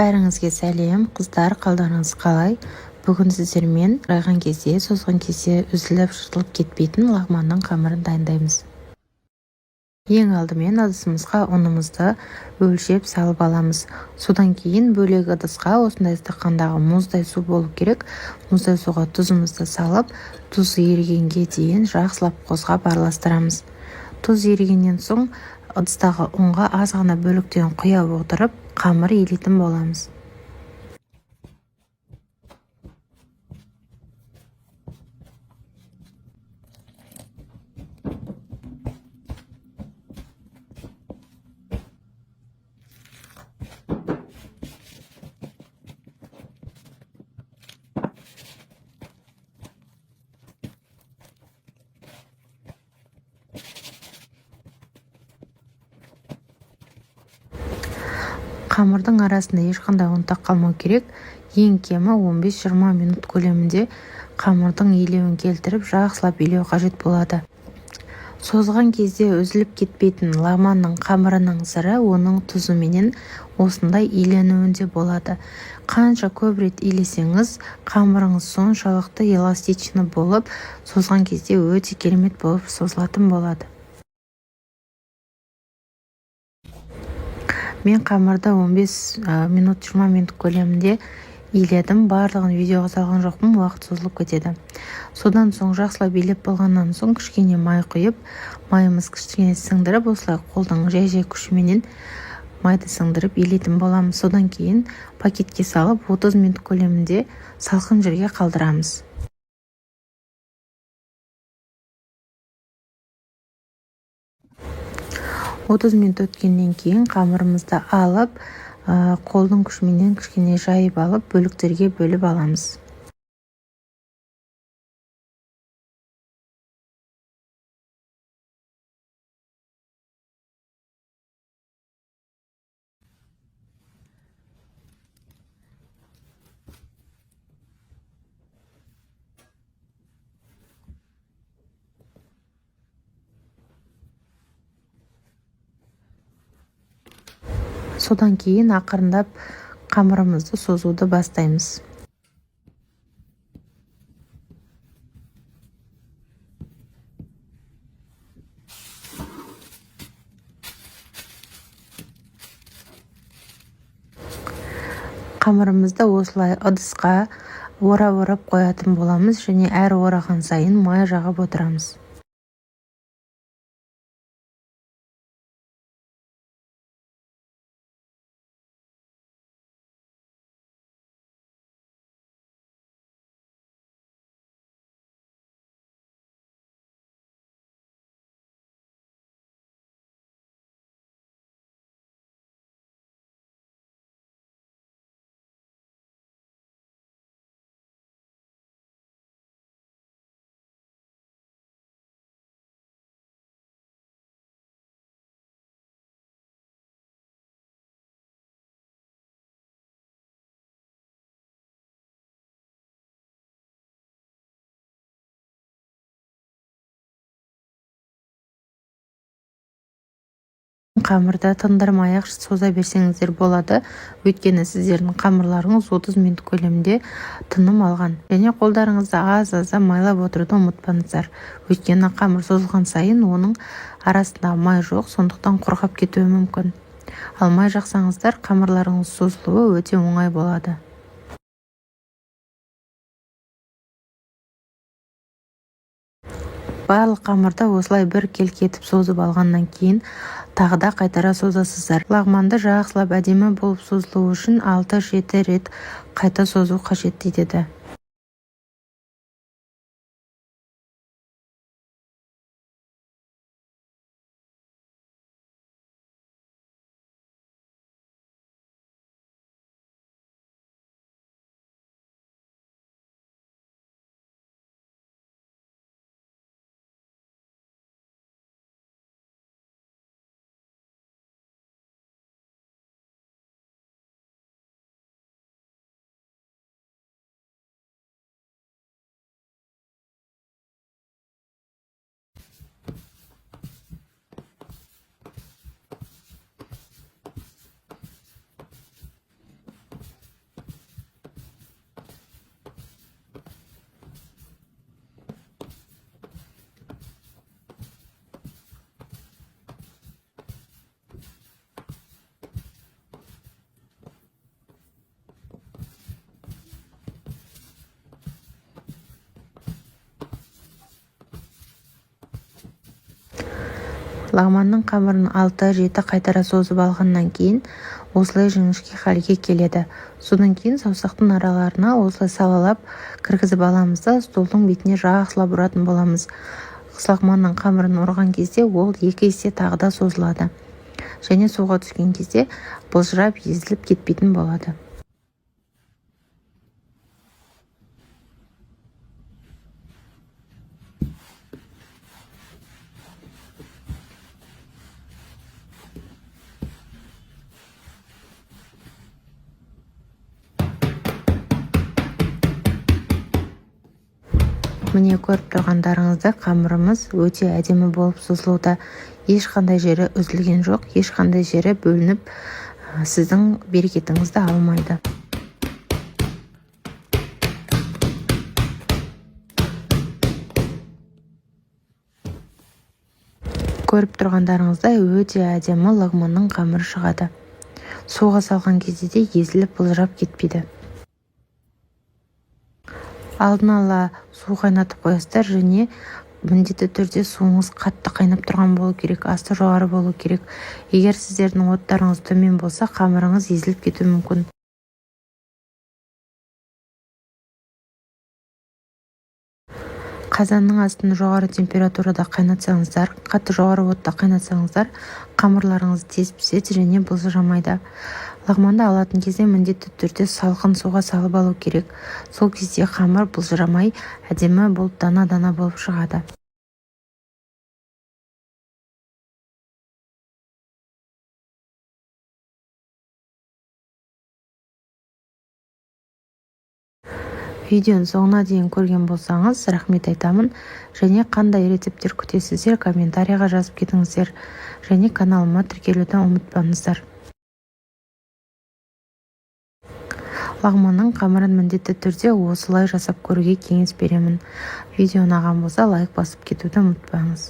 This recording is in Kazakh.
Бәріңізге сәлем, қыздар, қалдарыңыз қалай? Бүгін сіздермен жайған кезде, созған кезде үзіліп, жыртылып кетпейтін лағманның қамырын дайындаймыз. Ең алдымен ыдысымызға ұнымызды өлшеп салып аламыз. Содан кейін бөлек ыдысқа осындай стақандағы мұздай су болу керек. Мұздай суға тұзымызды салып, тұз ерігенге дейін жақсылап қозғап араластырамыз. Тұз ерігеннен соң ыдыстағы ұнға аз ғана бөліктен құя отырып, қамыр илейтін боламыз. Қамырдың арасында ешқандай ұнтақ қалмау керек. Ең кемі 15-20 минут көлемінде қамырдың илеуін келтіріп, жақсылап илеу қажет болады. Созған кезде үзіліп кетпейтін лағманның қамырының сыры оның тұзыменен осындай иленуінде болады. Қанша көп рет илесеңіз, қамырыңыз соншалықты эластичный болып, созған кезде өте керемет болып созылатын болады. Мен қамырды 15 минут, 20 минут көлемінде иледім. Барлығын видеоға салған жоқпын, уақыт созылып кетеді. Содан соң жақсылап илеп болғаннан соң кішкене май құйып, майымыз кішкене сіңдіріп, осылай қолдың жай-жай күшіменен майды сіңдіріп илейтін боламыз. Содан кейін пакетке салып 30 минут көлемінде салқын жерге қалдырамыз. 30 минут өткеннен кейін қамырымызды алып, қолдың күшіменен кішкене жайып алып, бөліктерге бөліп аламыз. Содан кейін ақырындап қамырымызды созуды бастаймыз. Қамырымызды осылай ыдысқа орап-орап қоятын боламыз және әр ораған сайын май жағып отырамыз. Қамырды тындырмай-ақ соза берсеңіздер болады, өйткені сіздердің қамырларыңыз 30 минут көлемінде тыным алған. Және қолдарыңызды аз-аздан майлап отыруды ұмытпаңыздар, өйткені қамыр созылған сайын оның арасында май жоқ, сондықтан құрғап кетуі мүмкін. Ал май жақсаңыздар, қамырларыңыз созылуы өте оңай болады. Барлық қамырды осылай бір келкі етіп созып алғаннан кейін тағы да қайтара созасыздар. Лағманды жақсылап әдемі болып созылуы үшін 6-7 рет қайта созу қажет етеді. Лағманның қамырын 6-7 қайтара созып алғаннан кейін осылай жіңішке халге келеді. Содан кейін саусақтың араларына осылай салалап кіргізіп аламыз да, столдың бетіне жақсылап ұратын боламыз. Лағманның қамырын ұрған кезде ол 2 есе тағы да созылады. Және суға түскен кезде былжырап езіліп кетпейтін болады. Міне, көріп тұрғандарыңыздай, қамырымыз өте әдемі болып созылуда. Ешқандай жері үзілген жоқ, ешқандай жері бөлініп, сіздің берекетіңізді алмайды. Көріп тұрғандарыңыздай, өте әдемі лағманның қамыры шығады. Суға салған кезде де езіліп былжырап кетпейді. Алдын ала су қайнатып қоясыздар және міндетті түрде суыңыз қатты қайнап тұрған болу керек, асты жоғары болу керек. Егер сіздердің оттарыңыз төмен болса, қамырыңыз езіліп кетуі мүмкін. Қазанның астын жоғары температурада қайнатсаңыздар, қатты жоғары отта қайнатсаңыздар, қамырларыңыз тез піседі және былжырамайды. Лағманды алатын кезде міндетті түрде салқын суға салып алу керек. Сол кезде қамыр былжырамай, әдемі болып, дана-дана болып шығады. Видеоның соңына дейін көрген болсаңыз, рахмет айтамын. Және қандай рецепттер күтесіздер, комментарийға жазып кетіңіздер. Және каналыма тіркелуді ұмытпаңыздар. Лағманның қамырын міндетті түрде осылай жасап көруге кеңес беремін. Видео ұнаған болса, лайк басып кетуді ұмытпаңыз.